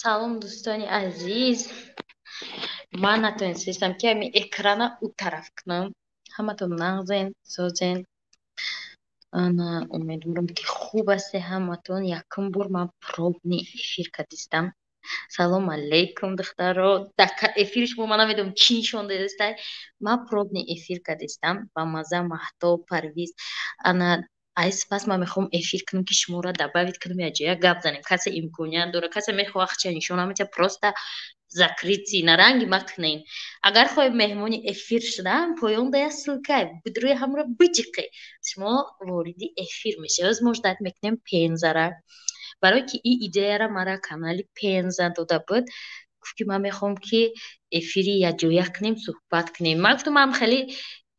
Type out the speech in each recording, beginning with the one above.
Салом, дӯстони азиз. Ман натонистам, ки ҳамин экрана ӯ тараф кунам. Ҳаматон нағзен, созен. Ана, умедворам, ки хуб ҳасте ҳаматон. Якум бор ман пробный эфир кардистам. Салом алейкум, духтаро. Эфири шумо ман намедонам, чӣ нишон додистай. Ман пробный эфир кардистам ба маза. Маҳтоб, Парвиз. Ана, ай сипас ман мехоҳам эфир кунам, ки шуморо добавить кунам, якҷоя гап занем. Касе имконият дорад, касе мехоҳад, хча нишон намедиҳад, просто закрытый наранги макунен. Агар хоҳед меҳмони эфир шудан, поён да як ссылка, бидрои ҳамро биҷиқе, шумо вориди эфир мешавед. Оз мо ждать мекунем Пензара, барое ки ин идеяра мара канали Пенза дода буд. Гуфт, ки ман мехоҳам, ки эфири якҷоя кунем, суҳбат кунем. Ман гуфтам, ман хеле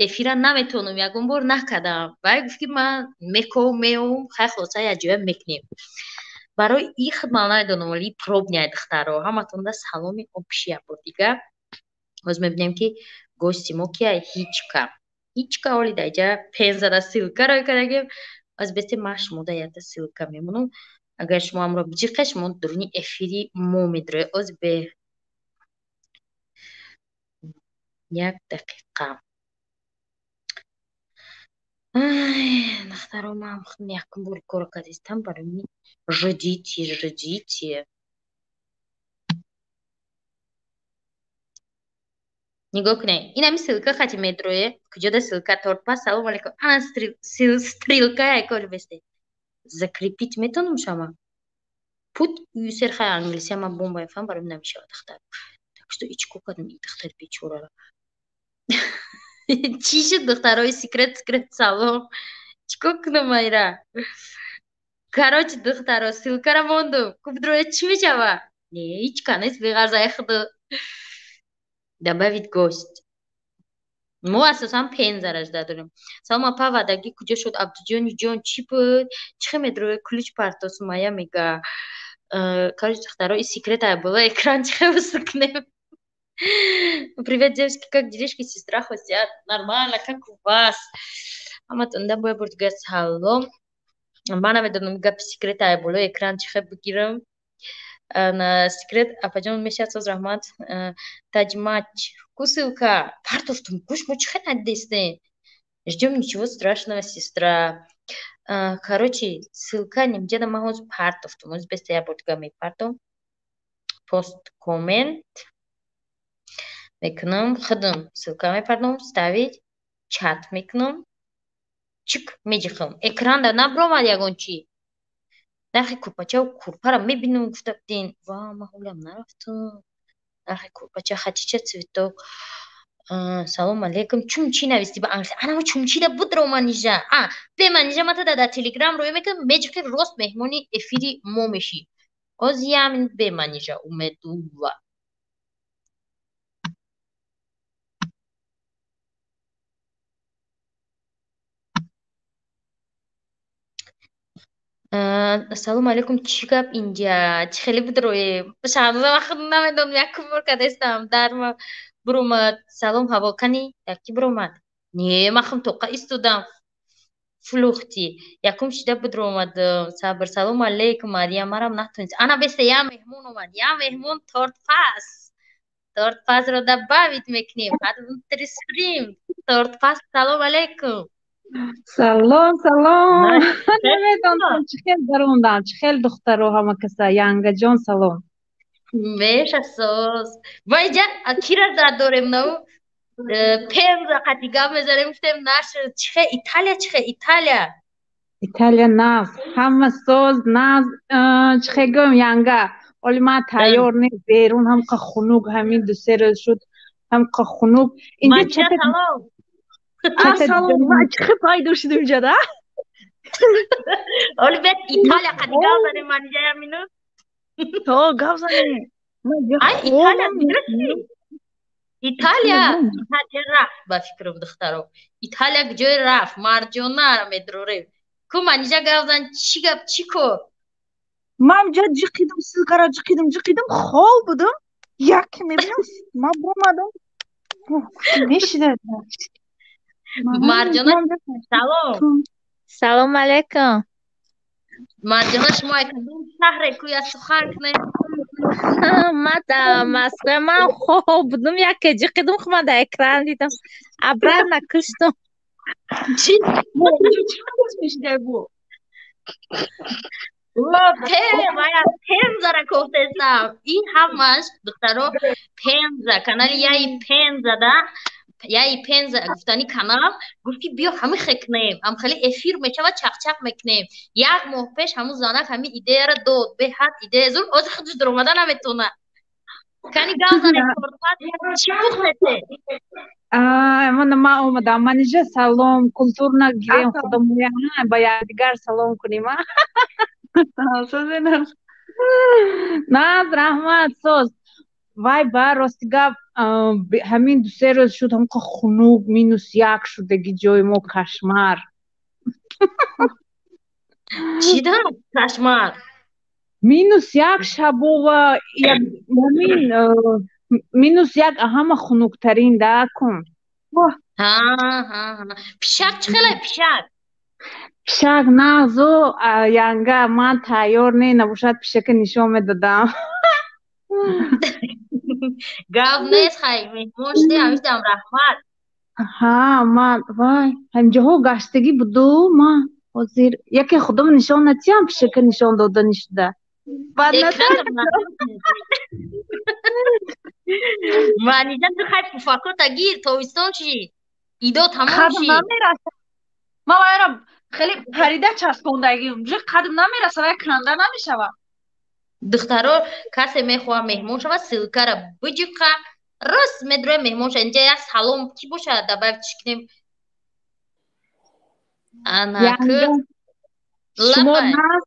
эфира наметавонам, ягон бор накардам. Вай гуфт, ки ман мековам, меом. Хай, хулоса, якҷоя мекунем. Барои и худ ман намедонам, вале пробный. Духтаро, ҳаматонда саломи общий як бор дига. Ҳоз мебинем, ки гости мо кия. Ҳичка, ҳичка. Оли даиҷа Пензада ссылка рой кардагем. Аз бесте ман шумода якта ссылка мемонам. Агар шумо ҳамро биҷиқе, шумо дуруни эфири мо медроед. Оз бе як дақиқа. Духтаро, ман якум бор кор кардистам, барои ждите, ждите. Нигоҳ кунед, ин ҳами ссылка хати медрое. Куҷода ссылка? Тортпаз, салом алейкум. Ана стрелка кори бесте. Закрепить метавонам шама? Put user. Хай, англисия ман бомба мефаҳмам, барои намешавад, духтар. Так что ичко кардам ин духтари бечораро? Чӣ шуд, духтарои? Секрет, секрет. Салом. Чӣ кор кунам айра? Короче, духтаро, ссылкара мондум. Кубдроя, чӣ мешава? Не, ҳеч ка нест, беғарзаи худу. Добавить гость. Мо асосан Пензара жда дорем. Салом, апа, ваъдагӣ куҷо шуд? Абдуҷони ҷон, чӣ буд? Чӣ хел медрои? Ключ парто, Сумая мега. Короче, духтаро, и секрет ай боло экран чӣ хел кунем? Привет, девочки, как делишки, сестра Хосият? Нормально, как у вас? Ҳаматонда боя бор дига салом. Ман намедонам, гапи секрет ай боло экран чӣ хел бигирам. На секрет, апаҷон, мешавад. Соз, раҳмат. Таҷмач ку ссылка партофтум, гӯш, мо чӣ хел надидестем? Ждем, ничего страшного, сестра. Короче, ссылка нимҷада ман ҳозир партофтум. Ҳозир беста як бор дига мепартом. Пост коммент мекунам, худам ссылка мепартом, вставить чат мекунам, чик меҷиқам. Экранда набиромад ягон чӣ? Нархи курпачаву курпара мебинам, гуфта будин. Ва ман ҳолиам нарафтам. Нархи курпача, Хатича цветок. Салом алейкум. Чумчи нависти ба англиси. Анамо чумчида будро, Манижа. А бе, Манижа, ман тада дар Телеграм рӯя мекунам, меҷиқи, рост меҳмони эфири мо мешӣ. Оз ямин бе, Манижа Умедулла. Ассалому алайкум, чӣ гап инҷа? Чӣ хеле бидроем? Шаҳноза, ман худ намедонам, якум бор кардастам. Дар буромад. Салом, ҳаво кани? Яки буромад. Не, ман худам тоқа истодам. Флухти. Якум шида бидромад. Сабр. Салому алайкум, Марьям, марам натонист. Ана беста, я меҳмон омад. Я меҳмон, тортпаз. Тортпазро добавить мекунем. Стрим. Тортпаз, салом алайкум. Салом, салом. Намедонам, чӣ хел даромадам, чӣ хел, духтаро, ҳама каса, янгаҷон, салом. Меша, соз. Ва иҷа кира дорем нав? Пенза қати гап мезанем, гуфтем, нашуд. Чӣ хел Италия, чӣ хел Италия? Италия нағз, ҳама соз, нағз, чӣ хел гӯям, янга. Оли ман тайёр нест, берун ҳамқа хунук, ҳамин 2-се рӯз шуд, ҳамқа хунук. Инҷа салом. Салом, ман чӣ хел пайдо шудем инҷа, да? Оли бед Италия қати гап занем, Манижа, як минут. То гап занем. Ай, Италия, Италия, Италия рафт ба фикрам, духтаро. Италия куҷое рафт? Марҷонаро медрорем. Ку, Манижа, гап зан, чӣ гап, чӣ кор? Ман ҷа ҷиқидам, ссылкара ҷиқидам, ҷиқидам, хоб будам. Як мебинам, ман буромадам. Мешида. Марҷона, салом. Салом алейкум. Марҷона, шумо кадом шаҳре? Куя сухан кунем. Ма дар Москва ман хоб будум, яке ҷиқидум, ма дар экран дидам. Обратно куштум. Чӣ? Чӣ бу? Пензара кофтестам. Ин ҳамаш, духтаро, Пенза, канали яи Пензада, яи Пенза гуфтани канал гуфт, ки биё, ҳами хекнем, ам хеле эфир мешава, чақчақ мекунем. Як моҳ пеш ҳамун занак ҳами идеяра дод. Беҳад идея зур, ҳозир худаш даромада наметавона. Кани гап занем, чӣ пухтете? Мана ман омадам. Манижа, салом, культурно гирем худамоя, ба якдигар салом кунем. Наз, раҳмат, соз. Вай, ба рости гап, ҳамин 2-се рӯз шуд, ҳамқа хунук, -1 шудаги ҷои мо, кошмар. Чӣ дорад кошмар? -1 шабова, ҳамин -1 ҳама хунуктарин да кун. Пишак чӣ хеле, пишак? Пишак нағзу, янга, ман тайёр не, набошад пишака нишон медодам. Гап нест, хай, меҳмон шудӣ, ҳамиштам раҳмат. Ҳа, ман вай ҳамҷоҳо гаштагӣ буду, ман ҳозир яке худам нишон натиҳам, пишака нишон дода нишуда. Манижа, ту хай пуфакота гир, тобистон чӣ? Идо тамом шид. Ман вайро хеле парида часпондагим, уже қадм намераса, вай канда намешавад. Духтаро, касе мехоҳад меҳмон шавад, ссылкара биҷиқа, рост медроя, меҳмон шавад. Инҷа як салом кӣ бошад, добавить чӣ кунем? Анаку. Шумо наз,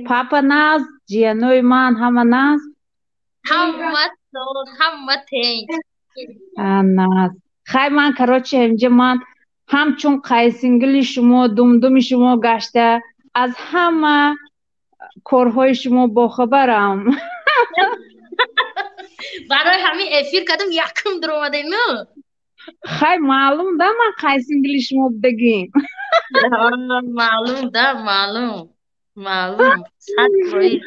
папа наз, ҷиянои ман ҳама наз? Ҳама соз, ҳама тенҷ. Наз. Хай, ман, короче, инҷа ман ҳамчун қайсингили шумо, думдуми шумо гашта, аз ҳама корҳои шумо бохабарам. Барои ҳамин эфир кардам, якум дуромадем, ну. Хай, маълум да, ман қайсингили шумо будагим. Маълум да, маълум, маълум, 100%.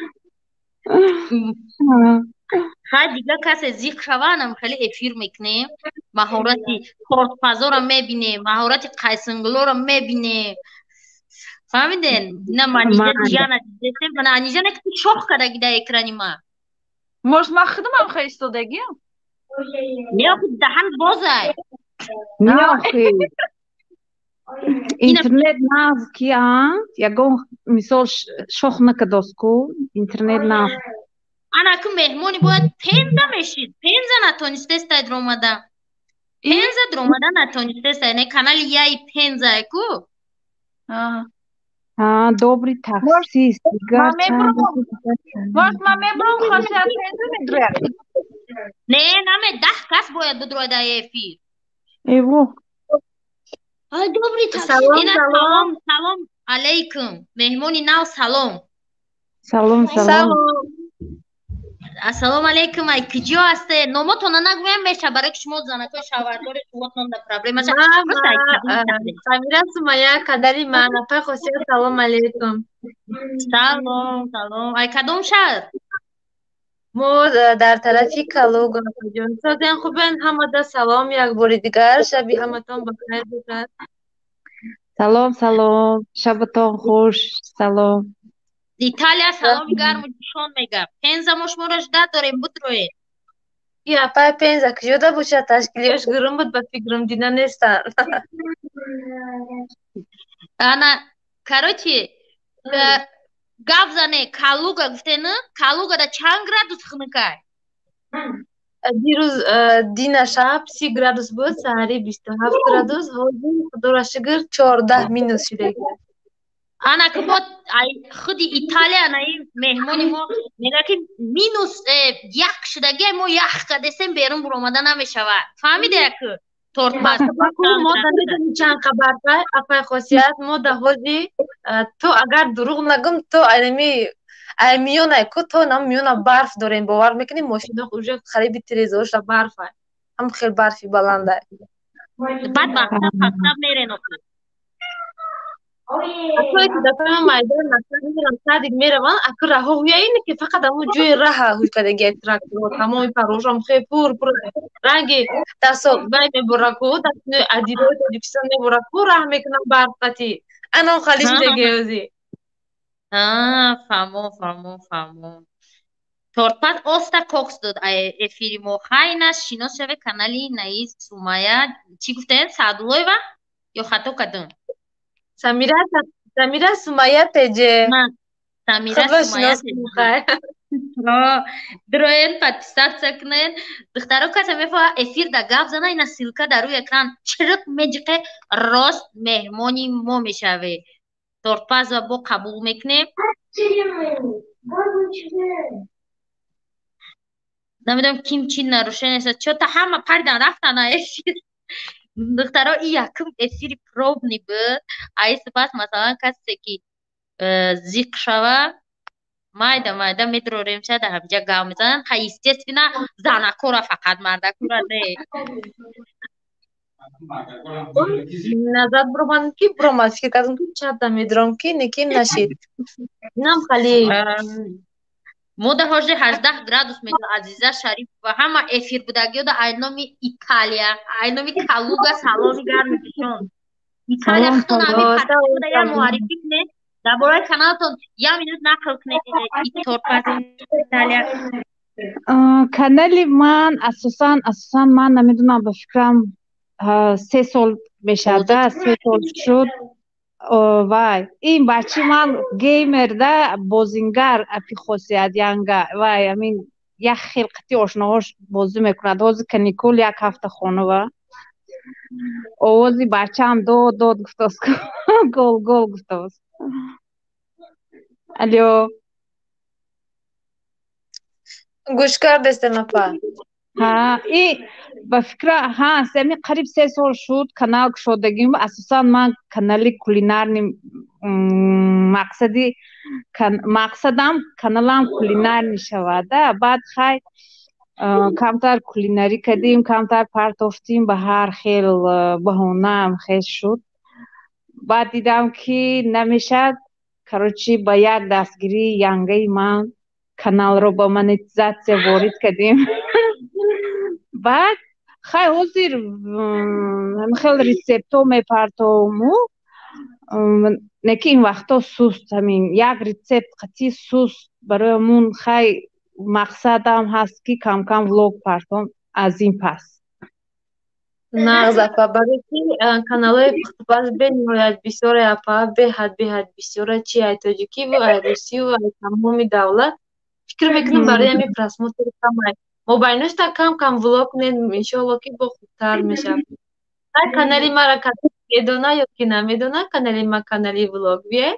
Хай, дигар касе зиқ шаванам, хеле эфир мекунем, маҳорати тортпазоро мебинем, маҳорати қайсинглоро мебинем, фаҳмиден? На, Манижа ҷияна дидесем, мана Анижа не, ки шох кардаги дар экрани ма. Может, ман худамам хел истодагиам? Не, охи, даҳан бозай. Не, охи, интернет нағз ки, а ягон мисол шох накадост ку интернет нағз. Ана ку меҳмони бояд Пенза мешид, Пенза натонистестай дромада, Пенза дромада натонистестай. Не, канали яи Пензае ку. Добрый таксист. Может, ман мебурам, хосият Пенза медрояд. Не, наме, 10 кас бояд бидрояд дар эфир. Эво. Ай, добрый таксист. Салом, салом. Салом алейкум, меҳмони нав, салом. Салом, салом. Ассалому алейкум. Ай куҷо ҳасте? Номотона нагӯям меша, барои ки шумо занакои шавҳардори, шумотон да проблема. Самира Сумая, кадари ман, апай Хосият, салом алейкум. Салом, салом. Ай кадом шаҳр? Мо дар тарафи Калуга, апаҷон. Созен, хубен? Ҳамада салом як бори дигар, шаби ҳаматон бахайр бошад. Салом, салом, шабатон хуш, салом. Италия саломи гарму ҷӯшон мега. Пенза, мо шуморо ждать дорем, будроед. И апай Пенза куҷода бошад? Ташкилиёш гурум буд, ба фикрам, дида нестанд. Ана, короче, гап зане, Калуга гуфтен, Калугада чанд градус хунукай? Дирӯз, дина шаб 30 градус буд, саҳари 27 градус, ҳозир, худоро шукр, 14 минус шудагӣ. Ана ки мо худи Италия, ана ин меҳмони мо мега, ки -1 шудагӣ, мо ях кадесем, берун буромада намешавад. Фаҳмиде, ку тортпаз? Мо да медонӣ чанд хабар, апай Хосият? Мо да ҳози то, агар дурӯғ нагум, то айнами ай миёнай ку, то нам миёна барф дорем, бовар мекунӣ? Мошино уже қариби тирезаоша барфа, ҳам хел барфи баландай. Баъд мактаб, мактаб мерен охир. Акое ки дафъа майдон мактаб мерам, садик мераванд, аку раҳо ҳуя ине ки фақат ҳамун ҷои раҳа ҳуй кардагиай тракторо, тамоми парошам хе пур пур ранги дасто вай мебораку, дастинои адибои Тоҷикистон мебораку, раҳ мекунам барф қатӣ. Анам халиш дегеози. Фаҳмо, фаҳмо, фаҳмо. Тортпаз оста кокс дод эфири мо. Хайна шинос шаве канали Наиз Сумая. Чӣ гуфтем? Саъдуллоева ё хато кардам? Самира, Самира Сумая ТЖ. Самира Сумая ТЖ. Дроен подписаться кунен. Духтаро, каса мефоҳа эфир да гап зана, ина ссылка дар рӯи экран чирқ меҷиқе, рост меҳмони мо мешаве. Тортпазва бо қабул мекунем. Намедонам, ким чи нарушение аст. Чё-то ҳама паридан рафтан эфир. Духтаро, и якум эфири пробный буд. Аи сипас, масалан, касе ки зиқ шава, майда майда медрорем, шада ҳамҷа гав мезананд. Ха, естественно, занакора фақат, мардакора не. Назад буромадам ки буромад, фикр кардам ки чатда медурам ки неким нашид. Инам хали. Мо да ҳозир 18 градус медо. Азиза Шарипова, ҳама эфир будагиёда ай номи Италия, ай номи Калуга саломи гарми ҷон. Италия, худтон ҳами я муаррифӣ кунед, дар бораи каналатон як минут нақл кунед, тортпази Италия. Канали ман асосан ман намедонам, ба фикрам, 3 сол мешавада, 3 сол шуд. Вай, ин бачи ман геймер да, бозингар, апи хосият янга, вай, амин як хел қити ошноҳош бозӣ мекунад. Ҳозир каникул, як ҳафта хонава. Овози бачаам дод дод гуфтааст, гол гол гуфтааст. Алё. Гӯш кардестем, апа. Ҳа, и ба фикра, ҳа, ами қариб 3 сол шуд канал кушодагим. Асосан ман канали кулинарный, мақсади мақсадам каналам кулинарный шавада. Баъд хай камтар кулинарӣ кардем, камтар партофтим, ба ҳар хел баҳонаам хел шуд. Баъд дидам ки намешавад. Короче, ба як дастгирии янгаи ман каналро ба монетизатсия ворид кардем. Баъд хай ҳозир хел рецептҳо мепартовму, не ки ин вақтҳо суст, ҳамин як рецепт қатъи суст. Барои ҳамун хай мақсадам ҳаст ки камкам влог партом аз ин пас. Нағз, апа, барои ки каналҳои пухтупаз бениҳоят бисёре, апа, беҳад беҳад бисёре, чи ай тоҷикиву, ай русиву, ай тамоми давлат. Фикр мекунам, барои ҳамин просмотр камай. Мобайношта кам кам влог кунед, иншоалло, ки бо хубтар мешавад. Ҳар канали мара касе медона ё ки намедона, канали ма канали влоговый.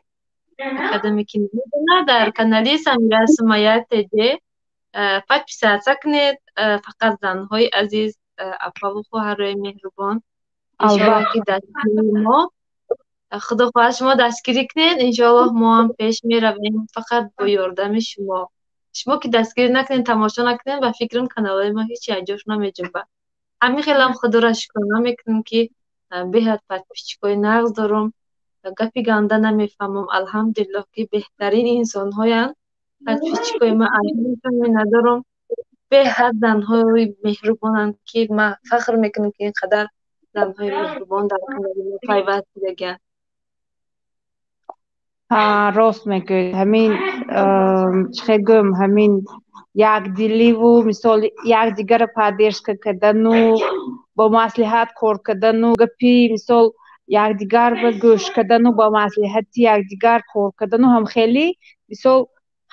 Кадоме ки намедона, дар канали Самира Сумая ТЖ подписаться кунед, фақат занҳои азиз, апаву хоҳарои меҳрубон. Иншоалло, ки дастгирии мо, худо хоҳад, шумо дастгирӣ кунед, иншоаллоҳ, мо ҳам пеш меравем, фақат бо ёрдами шумо. Шумо ки дастгирӣ накунед, тамошо накунед, ба фикрам, каналҳои мо ҳеҷ якҷош намеҷунбад. Ҳамин хелам худоро шукрона мекунем, ки беҳад подписчикои нағз дорам, гапи ганда намефаҳмам, алҳамдулиллоҳ, ки беҳтарин инсонҳоянд подписчикои ман, алҳамдулиллоҳ, надорам. Беҳад занҳои меҳрубонанд, ки ман фахр мекунам, ки ин қадар занҳои меҳрубон дар канали мо пайваст шудагианд. Ҳа, рост мегӯед. Ҳамин, чӣ хел гӯям, ҳамин якдиливу, мисол, якдигарро поддержка кардану, бо маслиҳат кор кардану, гапи, мисол, якдигар ба гӯш кардану, ба маслиҳати якдигар кор кардану ҳам хеле, мисол,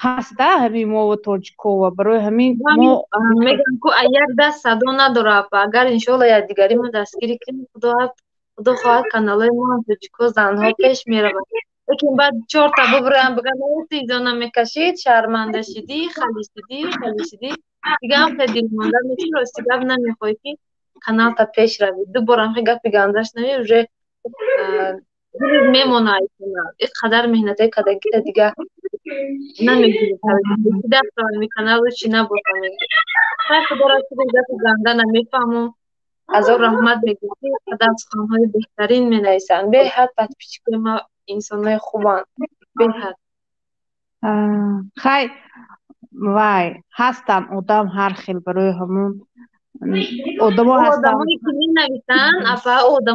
ҳаста ҳамин мову тоҷикова. Барои ҳамин мо Мегӯям ку, як даст садо надора, апа. Агар, иншоалло, якдигари мо дастгирӣ кунем, худо хоҳад, каналҳои мо ҳам тоҷико, занҳо пеш мераванд. Лекин баъд чорта бубурам, бигӯям: "Тизона мекашид, шарманда шидӣ, хали шидӣ, хали шидӣ", дигаам хеле дилмонда мешӣ. Рости гап, намехоҳӣ, ки каналта пеш равӣ. Ду борам хе гапи ганда шунавӣ, уже дилит мемона. Ин қадар меҳнатҳои кардагита дига намегирӣ, даст каналу чӣ набошам. Хай, худоро шукр, гапи ганда намефаҳмам. Ҳазор раҳмат мегӯям, ки қадар суханҳои беҳтарин менависанд. Беҳад подписчикои ма. Инсонои хубанд беҳад. Хай, вай, ҳастанд одам ҳар хел, барои ҳамон одамо ҳастанд. Одамое ки менависанд, апа, одамо.